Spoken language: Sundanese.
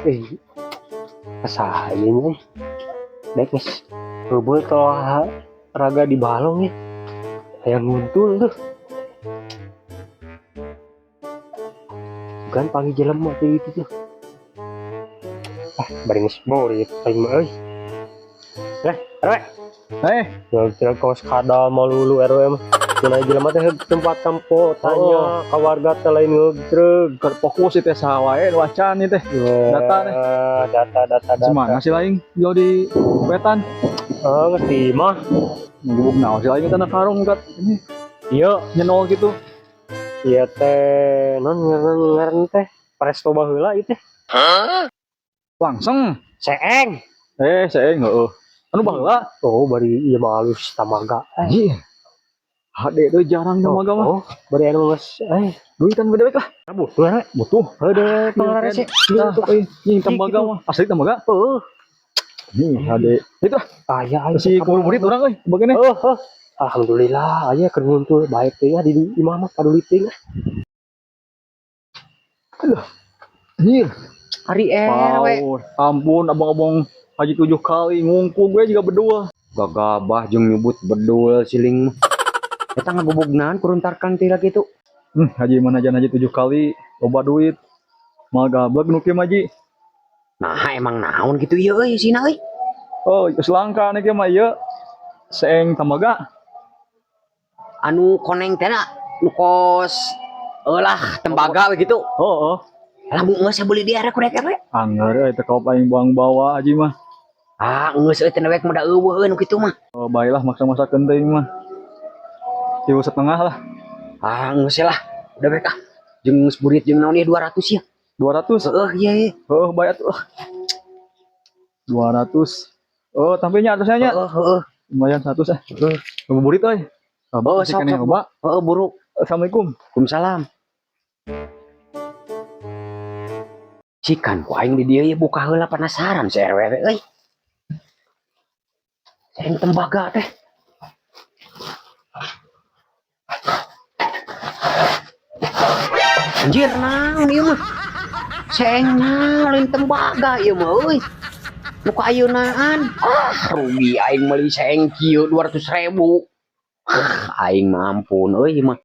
Eh, asa ieu nya. Baik geus. Heubeul raga di balong ya. Hayang nguntul tuh. Bukan panggil jelema tuh itu tuh. Ah, bari geus borit aing mah euy. Eh, RW. Eh, Ya, kos kadal malulu RW mah. Mun aya jelema teh tempat tempo tanya ka warga teh lain ngegreg. Keur fokus ieu teh saha wae nu acan ieu teh. Data nih. Data data data. Gimana sih lain jauh di wetan? Oh, geus di imah. Ngubuk naon sih lain tanah karung kat ini Iya, nyenol gitu. Iya teh non ngaran ngaran teh presto baheula ieu teh. Langsung. Seeng. Eh, saya heeh. Anu baheula. Oh, bari ieu mah halus tamaga. Eh, Anjir. HD tuh jarang tamaga mah. Oh, bari anu geus eh Duitan beda lah. butuh ya. Butuh. Heuh, pangarese. Nah, euy, nying tamaga mah. Asli tamaga. Heuh, Nih, HD. Itu ah, aya aya. Si ngabuburit urang euy, begini. Heuh, heuh. Alhamdulillah aya keur nguntul baik teh di imah mah paduli teuing. Anjir. Ari RW. Power. Ampun, abang-abang haji 7 kali ngungkul gue juga berdua. Gagabah jeung nyebut bedul siling mah. Eta ngagubug naon kuruntarkan teh lagi itu. Haji mana jangan haji 7 kali, loba duit. Mal gablek nu kieu mah, Ji. Nah, emang naon gitu ieu euy sina euy. Oh, geus langka nih kieu mah ieu. Seeng tamaga. Anu koneng teh na nu kos eulah tembaga we gitu. Oh, oh. Lah mun geus beli di area kurek RW. Angger euy teh kau paling buang bawa haji mah. Ah, geus euy teh dewek mah da eueuh euy nu kitu mah. Oh, baiklah maksa-maksa teuing mah. 3,5 lah. Ah, geus lah. Udah baik ah. Jeung geus burit jeung naon ieu 200 ya. 200. Heeh, iya iya. Oh, bayar tuh. 200. Oh, tampilnya atasnya nya. Heeh, heeh. Lumayan 100 ah. Heeh. Ngabuburit euy. Oh, Masih sok, keneh sok. loba. Heeh, buru. Assalamualaikum. Waalaikumsalam. Cikan ku aing di dieu ye buka heula penasaran si RW euy. Sering tembaga teh. Anjir naon ieu mah. Seeng naon lain tembaga ieu mah euy. Nu kaayeunan. Ah, rugi aing meuli seeng kieu 200.000. Ah, aing mah ampun euy mah.